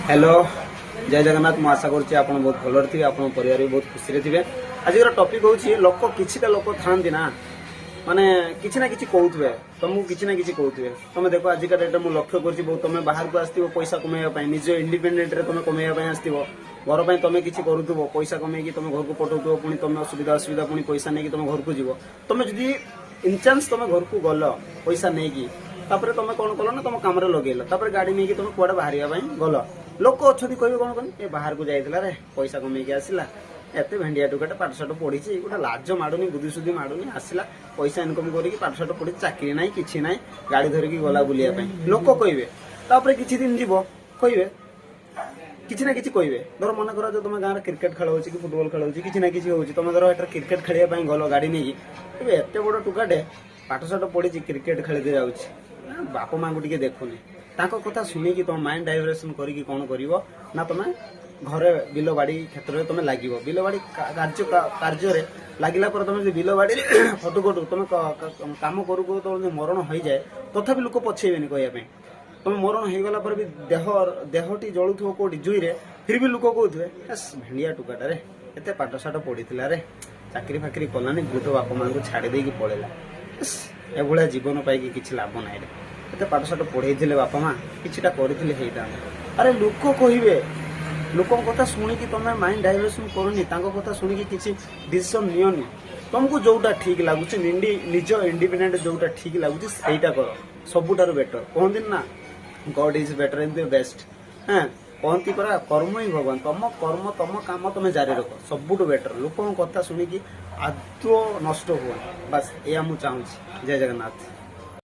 Hello, ଜୟ ଜଗନ୍ନାଥ। ମୁଁ ଆଶା କରୁଛି ଆପଣ ବହୁତ ଭଲରେ ଥିବେ, ଆପଣଙ୍କ ପରିବାର ବି ବହୁତ ଖୁସିରେ ଥିବେ। ଆଜିର ଟପିକ୍ ହେଉଛି, ଲୋକ କିଛିଟା ଲୋକ ଥାଆନ୍ତି ନା, ମାନେ କିଛି ନା କିଛି କହୁଥିବେ ତମକୁ, କିଛି ନା କିଛି କହୁଥିବେ। ତମେ ଦେଖ, ଆଜିକା ଡେଟ୍ରେ ମୁଁ ଲକ୍ଷ୍ୟ କରୁଛି ବହୁତ, ତମେ ବାହାରକୁ ଆସିଥିବ ପଇସା କମେଇବା ପାଇଁ, ନିଜ ଇଣ୍ଡିପେଣ୍ଡେଣ୍ଟରେ ତମେ କମେଇବା ପାଇଁ ଆସିଥିବ। ଘର ପାଇଁ ତମେ କିଛି କରୁଥିବ, ପଇସା କମେଇକି ତମେ ଘରକୁ ପଠଉଥିବ। ପୁଣି ତମେ ଅସୁବିଧା ଅସୁବିଧା, ପୁଣି ପଇସା ନେଇକି ତମେ ଘରକୁ ଯିବ। ତମେ ଯଦି ଇନଚାନ୍ସ ତମେ ଘରକୁ ଗଲ ପଇସା ନେଇକି, ତାପରେ ତମେ କଣ କଲ ନା ତମ କାମରେ ଲଗେଇଲ, ତାପରେ ଗାଡି ନେଇକି ତମେ କୁଆଡେ ବାହାରିବା ପାଇଁ ଗଲ, ଲୋକ ଅଛନ୍ତି କହିବେ କଣ କନି, "ଏ ବାହାରକୁ ଯାଇଥିଲା ରେ, ପଇସା କମେଇକି ଆସିଲା, ଏତେ ଭେଣ୍ଡିଆ ଟୁକାଟେ, ପାଠ ସାଠ ପଢିଛି, ଗୋଟେ ଲାଜ ମାଡୁନି, ବୁଦ୍ଧି ସୁଦ୍ଧି ମାଡୁନି, ଆସିଲା ପଇସା ଇନକମ କରିକି, ପାଠ ସାଠ ପଢିଛି, ଚାକିରି ନାହିଁ, କିଛି ନାହିଁ, ଗାଡି ଧରିକି ଗଲା ବୁଲିବା ପାଇଁ।" ଲୋକ କହିବେ। ତାପରେ କିଛି ଦିନ ଯିବ, କହିବେ, କିଛି ନା କିଛି କହିବେ। ଧର ମନେ କର ଯେ ତମ ଗାଁରେ କ୍ରିକେଟ ଖେଳ ହଉଛି କି ଫୁଟବଲ ଖେଳ ହଉଛି, କିଛି ନା କିଛି ହଉଛି, ତମେ ଧର ଏଠାରେ କ୍ରିକେଟ ଖେଳିବା ପାଇଁ ଗଲ ଗାଡି ନେଇକି, ଏବେ ଏତେ ବଡ ଟୁକାଟେ, ପାଠ ସାଠ ପଢିଛି, କ୍ରିକେଟ ଖେଳିତେ ଯାଉଛି ନା, ବାପା ମାଙ୍କୁ ଟିକେ ଦେଖୁନି। ତାଙ୍କ କଥା ଶୁଣିକି ତମ ମାଇଣ୍ଡ ଡାଇଭରସନ କରିକି କଣ କରିବ ନା ତମେ ଘରେ ବିଲ ବାଡି କ୍ଷେତ୍ରରେ ତମେ ଲାଗିବ। ବିଲ ବାଡି କାର୍ଯ୍ୟ କାର୍ଯ୍ୟରେ ଲାଗିଲା ପରେ ତମେ ଯଦି ବିଲ ବାଡିରେ ଖଟୁ ଖଟୁ ତମେ କାମ କରୁ କରୁ ତମେ ଯଦି ମରଣ ହେଇଯାଏ, ତଥାପି ଲୋକ ପଛେଇବେନି କହିବା ପାଇଁ। ତମେ ମରଣ ହେଇଗଲା ପରେ ବି ଦେହଟି ଜଳୁଥିବ କୋଉଠି ଜୁଇରେ, ଫିର ବି ଲୋକ କହୁଥିବେ, "ଏସ୍, ଭେଣ୍ଡିଆ ଟୁକାଟାରେ, ଏତେ ପାଠ ସାଠ ପଢିଥିଲା ରେ, ଚାକିରି ଫାକିରି କଲାନି, ବୃଦ୍ଧ ବାପା ମାଙ୍କୁ ଛାଡି ଦେଇକି ପଳେଇଲା। ଏସ୍, ଏଭଳିଆ ଜୀବନ ପାଇକି କିଛି ଲାଭ ନାହିଁ ରେ। ଏତେ ପାଠ ସାଠ ପଢେଇଥିଲେ ବାପା ମା, କିଛିଟା କରିଥିଲେ ହେଇଥାନ୍ତା।" ଆରେ ଲୋକ କହିବେ। ଲୋକଙ୍କ କଥା ଶୁଣିକି ତମେ ମାଇଣ୍ଡ ଡାଇଭରସନ କରନି, ତାଙ୍କ କଥା ଶୁଣିକି କିଛି ଡିସିସନ ନିଅନି। ତମକୁ ଯୋଉଟା ଠିକ ଲାଗୁଛି, ନିଜ ଇଣ୍ଡିପେଣ୍ଡେଣ୍ଟ ଯୋଉଟା ଠିକ ଲାଗୁଛି, ସେଇଟା କର, ସବୁଠାରୁ ବେଟର। କହନ୍ତିନି ନା, "God is better in the best"। ହଁ, କହନ୍ତି ପରା, କର୍ମ ହିଁ ଭଗବାନ। ତମ କର୍ମ, ତମ କାମ ତମେ ଜାରି ରଖ, ସବୁଠୁ ବେଟର। ଲୋକଙ୍କ କଥା ଶୁଣିକି ଆଦୌ ନଷ୍ଟ ହୁଅନି। ବାସ୍, ଏଇଆ ମୁଁ ଚାହୁଁଛି। ଜୟ ଜଗନ୍ନାଥ।